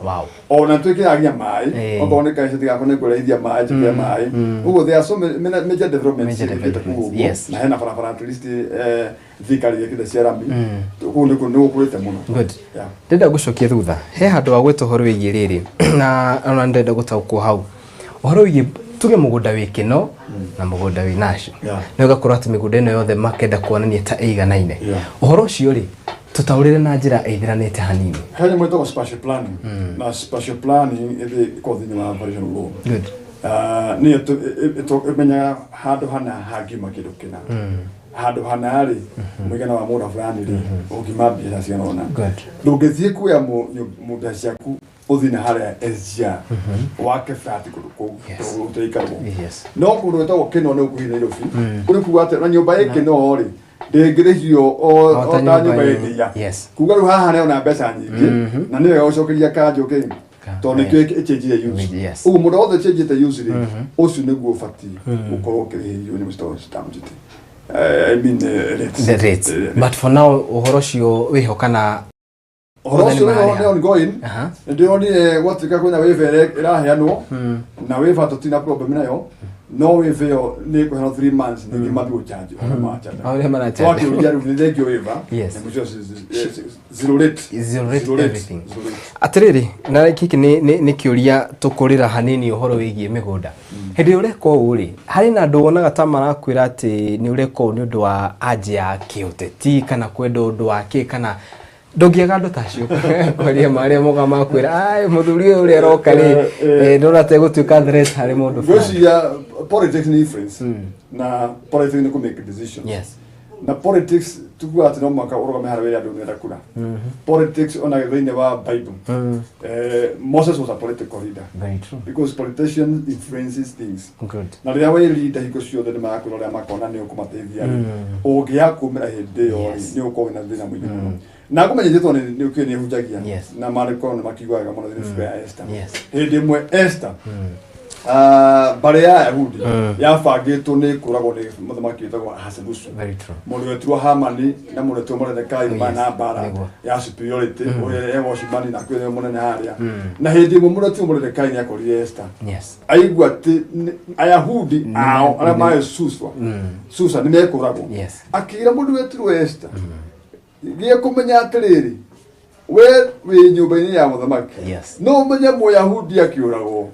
ona twĩkĩragia maĩ. Okorwo nĩ kaiceti gakwa nĩ ngũrĩithia maĩ, njĩkĩre maĩ. Ũguo there are so many major developments Major ciĩkĩte kũu developments, ũguo. Na hena barabara at least thirikari ĩkĩte cia rami kũu nĩ gũkũrĩte mũno. Good. Yeah. Ndĩrenda gũcokia thutha he handũ wa gwĩta ũhoro wĩgiĩ rĩrĩ, na ona ndĩrenda gũtaũkwo hau ũhoro wĩgiĩ tuge mũgũnda wĩ kĩno na mũgũnda wĩ nacio, na ũgakorwo atĩ mĩgũnda ĩno yothe makenda kuonania ta ĩiganaine. Ũhoro ũcio rĩ, tũtaũrĩre na njĩra ĩithĩranĩte hanini. He nyamũ ĩtagwo spatial planning, na spatial planning ĩthĩ ĩkorwo thĩinĩ wa variation law. Nĩyo ĩmenyaga handũ hana hangiuma kĩndũ kĩna, handũ hana rĩ mũigana wa mũgũnda fulani rĩ ũngima mbeca cigana ũna. Ndũngĩthiĩ kuoya mbeca ciaku ũthiĩ na harĩa SGR wake flat kũndũ kũu gũtaikarwo. No kũndũ gwĩtagwo Kĩno nĩ gũkuhĩ Nairobi, kũrĩ kuga atĩ na nyũmba ĩ Kĩno rĩ ndĩngĩrĩhio o O ta o ta nyũmba nyũmba ĩ Ndĩa. Kuga rĩu haha nĩ mbeca nyingĩ na nĩ wega gũcokeria kanjũ kĩ tondũ nĩkĩo ĩchenjire use. Ũguo mũndũ wothe ĩchenjete use rĩ, ũcio nĩguo ũbatiĩ gũkorwo ũkĩrĩhĩrio nĩ mũcito stamp duty. I mean, rates. The rates. But for now ũhoro ũcio wĩho kana? Ũhoro ũcio Mũthenya nĩ ongoing. Nĩ ndĩronire gwatuĩka kwĩna waiver ĩraheanwo, na waiver tũtina problem nayo. No waiver ĩyo nĩ ĩkũheanwo 3 months ningĩ mathiĩ gũchanji ũrĩa marachanji. O ũrĩa marachanji. Twakĩũria rĩu nĩ thengio waiver. Yes. Na mũico zero rate. Zero rate Zero rate. everything. Zero rate. Atĩrĩrĩ, na gĩkĩ nĩ kĩũria tũkũrĩra hanini ũhoro wĩgiĩ mĩgũnda. Hĩndĩ ĩrĩa ũreka ũũ rĩ, harĩ na andũ wonaga ta marakwĩra atĩ nĩ ũreka ũũ nĩ ũndũ wa anja ya kĩũteti kana kwenda ũndũ wa kĩ kana ndũngĩaga andũ ta acio kwaria marĩa moga makwĩra ai mũthuri ũyũ ũrĩa aroka rĩ, ndona ta egũtuĩka threat harĩ mũndũ fulani. Ngwĩciria politics nĩ influence na politics nĩ kũ make decisions. Yes. Na politics tuguga atĩ no mũhaka ũrũgame harĩa wĩre andũ nĩũrenda kura. Politics ona thĩinĩ wa Bible, Moses was a political leader. Very true. Because politician influences things. Good. Na rĩrĩa wĩ leader hingo ciothe nĩ marakwĩra ũrĩa makona nĩ ũkũmateithia rĩ, ũngĩaga kumĩra hĩndĩ ĩyo rĩ, nĩ ũgũkorwo wĩna thĩna mũingĩ mũno. Na ngũmenyithie tondũ nĩ ũkĩũĩ nĩ hunjagia na maandĩko nĩ makiugaga wega mũno thĩinĩ wa ibuku rĩa Esther. Hĩndĩ ĩmwe Esther, mbarĩ ya Ayahudi yabangĩtwo nĩ kũragwo nĩ mũthamaki wĩtagwo Ahasuerus. Very true. Mũndũ wetirwo Hamani na mũndũ wetirwo Mordecai Yes, marĩ na mbara nĩguo. ya superiority, ũrĩa e watchman na kwĩ mũnene harĩa. Na hĩndĩ ĩmwe mũndũ wetirwo Mordecai nĩ akorire Esther. Yes. Aigua atĩ Ayahudi ao arĩa marĩ Susa, Susa nĩ mekũragwo. Yes. Akĩra mũndũ wetirwo Esther, gĩa kũmenya atĩrĩrĩ, we wĩ nyũmba-inĩ ya mũthamaki. Yes. No ũmenye Mũyahudi akĩũragwo,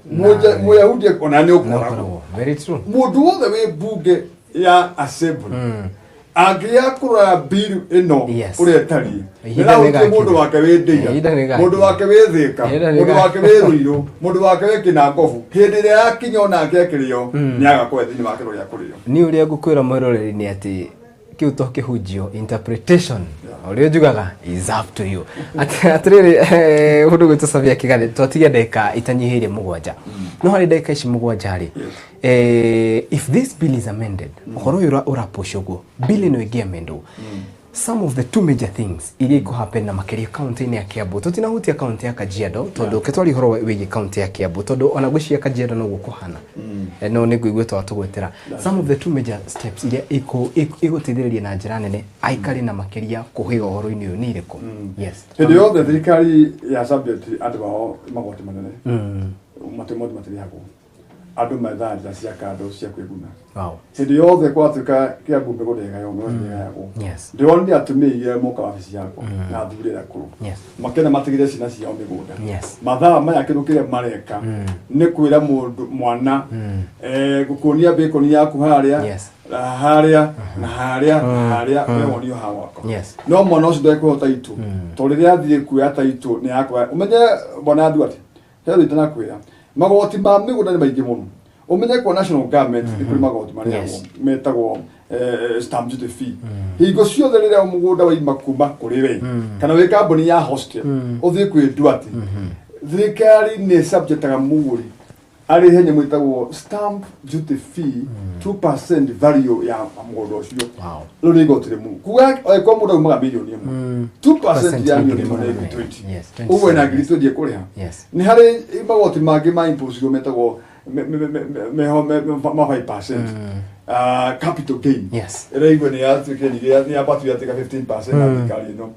Mũyahudi ona nĩ ũkũragwo. Very true. Mũndũ wothe wĩ mbunge ya assembly angĩaga kũrora bill ĩno ũrĩa ĩtariĩ, Ihinda nĩrahutia nĩgakinya. mũndũ wake wĩ Ndĩira, Ihinda nĩgakinya. mũndũ wake wĩ Thĩka, Ihinda mũndũ nĩgakinya. wake wĩ Rũirũ, mũndũ wake wĩ Kĩnangobu, hĩndĩ ĩrĩa yakinya onake akĩrĩo, nĩaga kũhe thĩinĩ wake rũrĩa kũrĩo. Niĩ ũrĩa ngũkwĩra mwĩroreri nĩ atĩ kĩu to kĩhunjio, interpretation ũrĩa njugaga is up to you. Atĩrĩrĩ, mũndũ gwĩtwo Savia Kĩgane, twatigia ndagĩka itanyihĩire 7, no harĩ ndagĩka ici 7 rĩ, if this bill is amended, ũhoro ũyũ ũrapush ũguo, bill ĩno ĩngĩamendwo, some of the two major things iria ikũ happen na makĩria kaunti-inĩ ya Kiambu, tũtinahutia kaunti ya Kajiado tondũ kĩtwari ũhoro wĩgiĩ kaunti ya Kiambu tondũ ona ngwĩciria Kajiado noguo kũhana. No nĩ ngũigua twatũgwetera some of the two major steps iria igũteithĩrĩria na njĩra nene aikari na makĩria kũhĩga ũhoro-inĩ ũyũ nĩ irĩkũ? Yes. Hĩndĩ yothe thirikari ya subject andũ ao magoti manene, magoti matirĩhagwo, andũ methaga njĩra cia kando cia kwĩguna. Wow. Hĩndĩ yothe gwatuĩka Kĩambu mĩgũnda ĩgaywo, mĩgũnda ĩgayagwo. Yes. Ndĩronire atumia igĩrĩ moka wabici yakwa na athuri arĩa akũrũ, Yes. makĩenda matigĩre ciana ciao mĩgũnda. Yes. Mathaa maya kĩndũ kĩrĩa mareka nĩ kwĩra mũndũ mwana, ngũkuonia bacon yaku harĩa, Yes. na harĩa na harĩa na harĩa, we wonio ha gwakwa. Yes. No mwana ũcio ndekũhota taitũ, tondũ rĩrĩa athiĩ kuoya taitũ nĩ yakwa. Ũmenye bwana Duarte, he ũndũ itanakwĩra, magoti ma mĩgũnda nĩ maingĩ mũno. Ũmenye kwa national government nĩ kũrĩ magoti marĩhagwo Yes. metagwo stamp duty fee. Hingo ciothe rĩrĩa mũgũnda waima kuma kũrĩ we kana wĩ kambuni ya hostel ũthiĩ kwĩ Duarte, thirikari nĩ subjectaga mũgũri arĩhe nyamũ ĩtagwo stamp duty fee, 2% value ya mũgũnda ũcio. Wow. Rĩu nĩ igoti rĩmwe kuga angĩkorwo mũndũ aumaga mirioni ĩmwe, 2% ya mirioni ĩmwe nĩ ngiri 20. Yes, Ũguo ena ngiri 20 ekũrĩha. Yes. Nĩ harĩ magoti mangĩ ma imposirwo metagwo meho ma 5%, capital gain. Yes. Ĩraigua nĩ yatuĩkire ningĩ nĩ yambatire yatuĩka 15% na thirikari ĩno.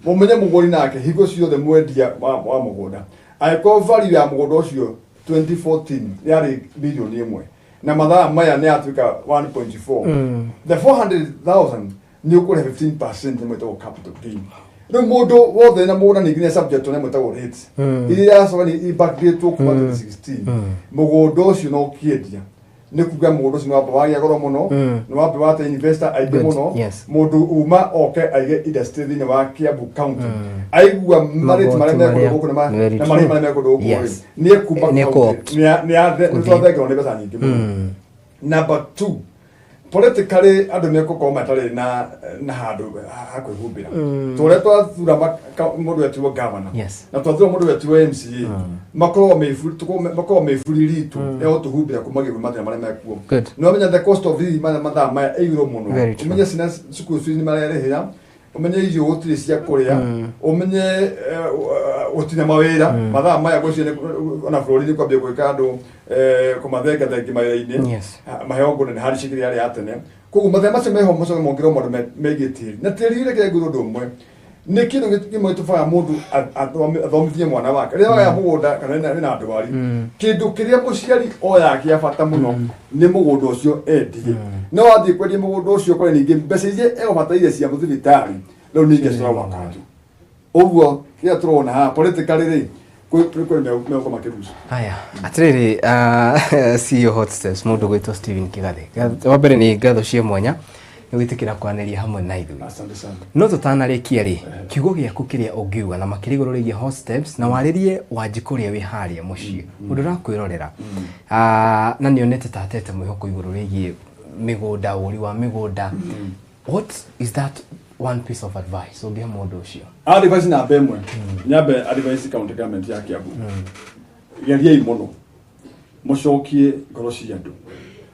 Mũmenye mũgũri nake hingo ciothe mwendia wa mũgũnda, angĩkorwo value ya mũgũnda ũcio 2014 yarĩ mirioni ĩmwe na mathaa maya nĩ yatuĩka 1.4, the 400,000 nĩ ũkũrĩha 15% nĩ mwĩtagwo capital gain. Rĩu mũndũ wothe na mũgũnda ningĩ nĩ subject nĩ mwĩtagwo rates iria iracoka nĩ ibackdatwo kuma 2016. Mũgũnda ũcio no ũkĩendia, nĩ kuga mũgũnda ũcio nĩ wamba wagĩa goro mũno, nĩ wamba wate investor aingĩ Good. mũno. Yes. Mũndũ uma oke aige industry thĩinĩ wa Kiambu County, aigua marĩti Magoti marĩa mekũndũ marĩa- gũkũ Very na true. marĩhi marĩa mekũndũ gũkũ rĩ, Yes. nĩ ekuma Nĩ county. ekũ-opt. Nĩ twathengerwo nĩ mbeca nyingĩ mũno. Number two, politically andũ mekũkorwo matarĩ na handũ ha kwĩhumbĩra. Tũrĩa twathura mũndũ wetirwo governor Yes. na twathura mũndũ wetirwo MCA, makorwo mĩburi ritũ ĩgũtũhumbĩra kuma gĩkũ mathĩna marĩa mekuo. Good. No ũmenye the cost of living maya mathaa maya ĩ igũrũ mũno. Very true. Ũmenye ciana cukuru fees nĩ marerĩhĩra, ũmenye irio gũtirĩ cia kũrĩa, ũmenye gũtirĩ mawĩra mathaa maya, ngwĩciria ona bũrũri nĩ kwambia gwĩka andũ kũmathengathengi mawĩra-inĩ. Yes. Maheo ngũ nene harĩ cikĩrĩa yarĩ ya tene. Koguo mathĩna macio meho macoke mongererwo maũndũ megiĩ tĩri, na tĩri reke ngwĩre ũndũ ũmwe. Nĩ kĩndũ kĩmwe gĩtũmaga mũndũ athomithie mwana wake rĩrĩa wagaya mũgũnda kana wĩna ndwari. Kĩndũ kĩrĩa mũciari oyaga kĩa bata mũno nĩ mũgũnda ũcio endie. No wathiĩ kwendia mũgũnda ũcio kore ningĩ mbeca iria egũbataire cia thibitarĩ rĩu ningĩ citoragwo akanjũ. Ũguo kĩrĩa tũrona haha politically rĩ, kwĩ megũkorwo makĩruca. Haya, atĩrĩrĩ, CEO Hot Steps, mũndũ gwĩtwo Stephen Kĩgathĩ. Wa mbere nĩ ngatho cia mwanya nĩ gwĩtĩkĩra kwaranĩria hamwe na ithuĩ. Asante sana. No tũtanarĩkia rĩ, kiugo gĩaku kĩrĩa ũngiuga na makĩria igũrũ rĩgiĩ Hot Steps, na warĩrie Wanjikũ ũrĩa wĩ harĩa mũciĩ, mũndũ ũrakwĩrorera, na nĩonete ta atete mwĩhoko igũrũ rĩgiĩ mĩgũnda, ũgũri wa mĩgũnda, what is that one piece of advice ũngĩhe mũndũ ũcio? Advice namba ĩmwe, nyambe advice county government ya Kiambu: geriai mũno mũcokie ngoro cia andũ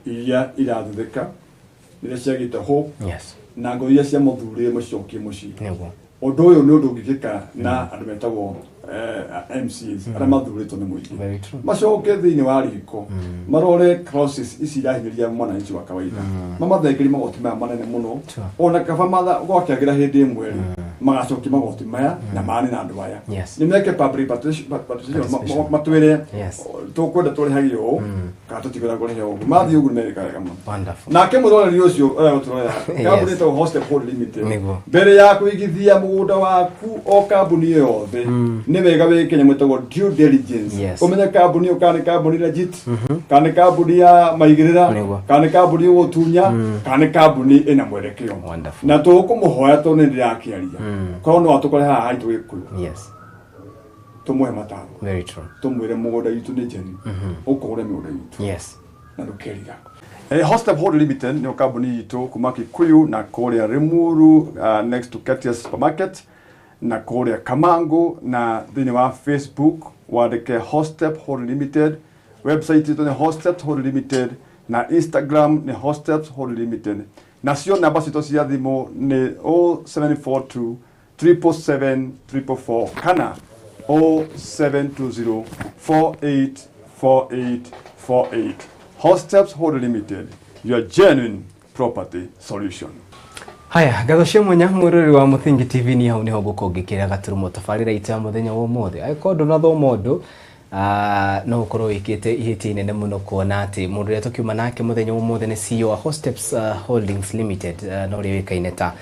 iria irathuthĩka, iria ciagĩte hope, na ngoro iria cia mũthurire mũcokie mũciĩ. Ũndũ ũyũ nĩ ũndũ ũngĩkĩka na andũ metagwo MCAs arĩa mathurĩtwo nĩ mũingĩ. Very true. Macoke thĩinĩ wa riko marore clauses ici irahinyĩrĩria mwananchi wa kawaida, mamathengerie magoti maya manene mũno. Ona kaba gwakĩagĩra hĩndĩ ĩmwe rĩ, magacokia magoti maya na mane na andũ aya. Nĩ meke public participation, matwĩre tũkwenda tũrĩhagio ũũ kana tũtikwenda kũrĩha ũguo. Mathiĩ ũguo nĩ merĩka wega mũno. Wonderful. Nake mwĩroreri ũcio ũrĩa gũtũrorera, kambuni ĩtagwo Hostep Hold Limited, mbere ya kũigithia mũgũnda waku o kambuni ĩyo yothe, nĩ wega wĩke nyamũ ĩtagwo due diligence. Ũmenye kambuni ĩyo kana nĩ kambuni legit, kana nĩ kambuni ya maigĩrĩra, kana nĩ kambuni ĩgũtunya, kana nĩ kambuni ĩna mwerekeo. Na tũkũmũhoya tondũ nĩ ndĩrakĩaria, korwo no atũkore haha haitũ Gĩkũyũ, tũmũhe mataro, Very true. Tũmwĩre mũgũnda witũ nĩ njeni, ũkũgũre mĩgũnda itũ na ndũkerira. Hostep Hold Limited nĩyo kambuni itũ kuma Kikuyu na kũrĩa Limuru, next to Ketias Supermarket, na kũrĩa Kamangu, na thĩinĩ wa Facebook wandĩke Hostep Hold Limited. Website itũ nĩ Hostep Hold Limited, na Instagram nĩ Hostep Hold Limited. Nacio namba citũ cia thimũ nĩ 0742 777 444 kana 0720 484848. Hosteps Hold Limited, your genuine property solution. Haya, ngatho cia mwanya mwĩroreri wa Mũthingi TV. Ni hau niho ngũkorwo ngĩkĩra gaturumo tabarĩra itũ ya mũthenya wa ũmũthĩ. Angĩkorwo ndũnathoma ũndũ, no ũkorwo wĩkĩte ihĩtia inene mũno, kuona atĩ mũndũ ũrĩa tũkiuma nake mũthenya wa ũmũthĩ nĩ CEO wa Hosteps Holdings Limited, na ũrĩa wĩkaine ta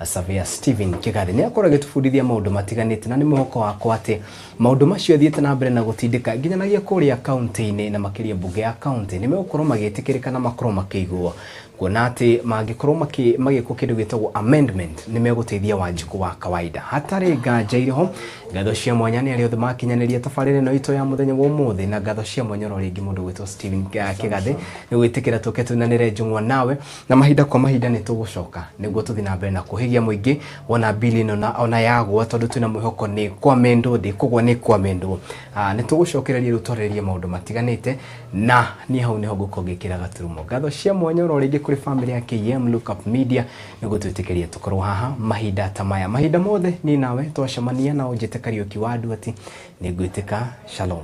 Surveyor Stephen Kĩgathĩ. Nĩ akorwo agĩtũbundithia maũndũ matiganĩte, na nĩ mwĩhoko wakwa atĩ maũndũ macio athiĩte na mbere na gũtindĩka nginyanagia kũrĩa kaunti-inĩ, na makĩria mbunge ya kaunti, nĩ megũkorwo magĩtĩkĩrĩka na makorwo makĩiguo, kuona atĩ mangĩkorwo magĩkwo kĩndũ gĩtagwo amendment, nĩ megũteithia Wanjikũ wa kawaida hatarĩ nganja irĩ ho. Ngatho cia mwanya nĩ arĩa othe makinyanĩria tabarĩra ĩno itũ ya mũthenya wa ũmũthĩ, na ngatho cia mwanya oro rĩngĩ mũndũ gwĩtwo Stephen Kĩgathĩ nĩ gwĩtĩkĩra tũke tunanĩre njũng'wa nawe. Na mahinda kwa mahinda nĩ tũgũcoka nĩguo tũthiĩ na mbere na kũhĩgia mũingĩ wona bili ĩno na ona yagwa, tondũ twĩna mwĩhoko nĩ kwamendwo, ndĩkũgwa, nĩ kwamendwo. Nĩ tũgũcokereria rĩu twarĩrĩrie maũndũ matiganĩte, na niĩ hau nĩho ngũkorwo ngĩkĩra gaturumo. Ngatho cia mwanya oro rĩngĩ kũrĩ family ya KM Lookup Media nĩ gũtwĩtĩkĩria tũkorwo haha mahinda ta maya mahinda mothe. Niĩ nawe twacemania na ũnjĩte Kariũki wa Nduati, nĩ ngwĩtĩka shalom.